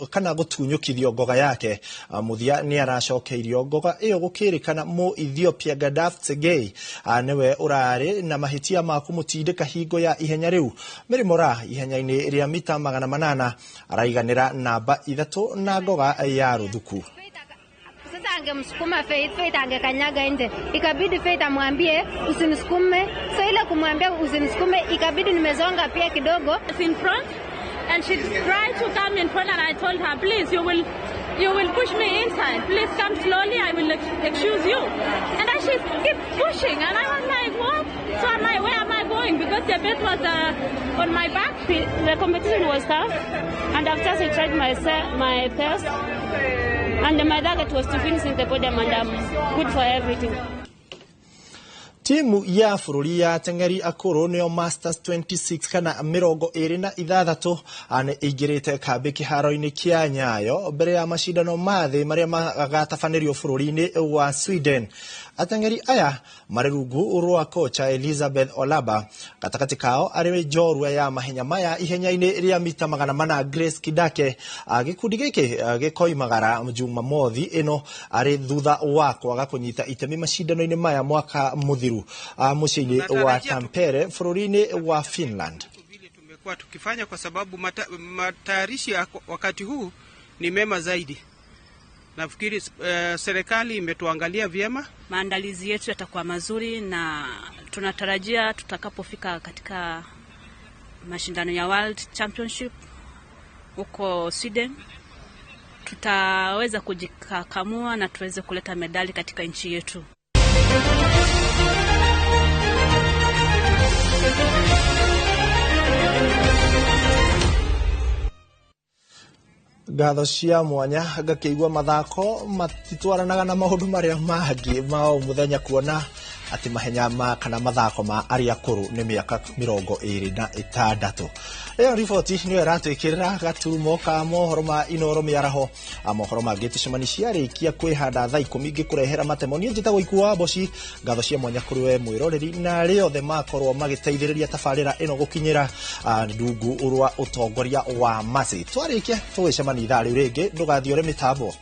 kana gũtunyũkithio ngoga yake mũthia nĩ aracokeirio ngoga ĩyo gũkĩrĩkana mu Ethiopia Gadaf Tsegay niwe urari na mahitia ma kumutindika hingo ya ihenya riu. Mary Moraa ihenya-inĩ rĩa mita 800 araiganĩra namba 3 na ngoga ya ruthuku. Sasa angemsukuma Faith, Faith angekanyaga nje, ikabidi Faith amwambie usinisukume. So ile kumwambia usinisukume, ikabidi nimezonga pia kidogo in front, and she tried to come in front, and I told her, please, you will push me inside. Please come slowly, I will excuse you. And then she kept pushing, and I was like, what? So I'm like, where am I going? Because the bed was on my back. The competition was tough, and after I tried my best, and my target was to finish in the podium, and I'm good for everything. Timu ya bũrũri ya ateng'eri akũrũ nĩo Masters 26 kana 26 nĩ ĩingĩrĩte kambĩ kĩharo-inĩ kĩa Nyayo mbere ya macindano ma thĩ marĩa magatabanĩrio bũrũri-inĩ wa Sweden. Ateng'eri aya marĩ rungu rwa kocha Elizabeth Olaba, gatagatĩ kao arĩ njorua ya mahenya maya ihenya-inĩ rĩa mita 400 Grace Kidake. Gĩkundi gĩkĩ gĩkoimagara Jumamothi ĩno arĩ thutha wa kwaga kũnyita itemi macindano-inĩ maya mwaka mũthiru mũciĩ-inĩ wa Tampere bũrũri-inĩ wa Finland. Tumekuwa tukifanya kwa sababu matayarishi ya wakati huu ni mema zaidi. Nafikiri serikali imetuangalia vyema. Maandalizi yetu yatakuwa mazuri na tunatarajia tutakapofika katika mashindano ya World Championship huko Sweden tutaweza kujikakamua na tuweze kuleta medali katika nchi yetu. Ngatho cia mwanya ngakĩigua mathako matitwaranaga na maũndũ marĩa mangĩ ma o mũthenya, kuona atĩ mahenya ma kana mathako ma arĩa akũrũ nĩ mĩaka 26. Ĩyo riboti nĩyo ĩratwĩkĩrĩra gaturumo ka mohoro ma Inooro mĩaraho. Mohoro mangĩ tũcemani ciarĩkia kwĩhanda thaa 10 ngĩkũrehera matemo. Niĩ njĩtagwo Ikuwa Mboci. Ngatho cia mwanya kũrĩ we mwĩroreri na arĩa othe makorwo magĩteithĩrĩria tabarĩra ĩno gũkinyĩra rungu rwa ũtongoria wa Mercy. Twarĩkia tũgĩcemania ithaa rĩu rĩngĩ, ndũgathiore mĩtambo.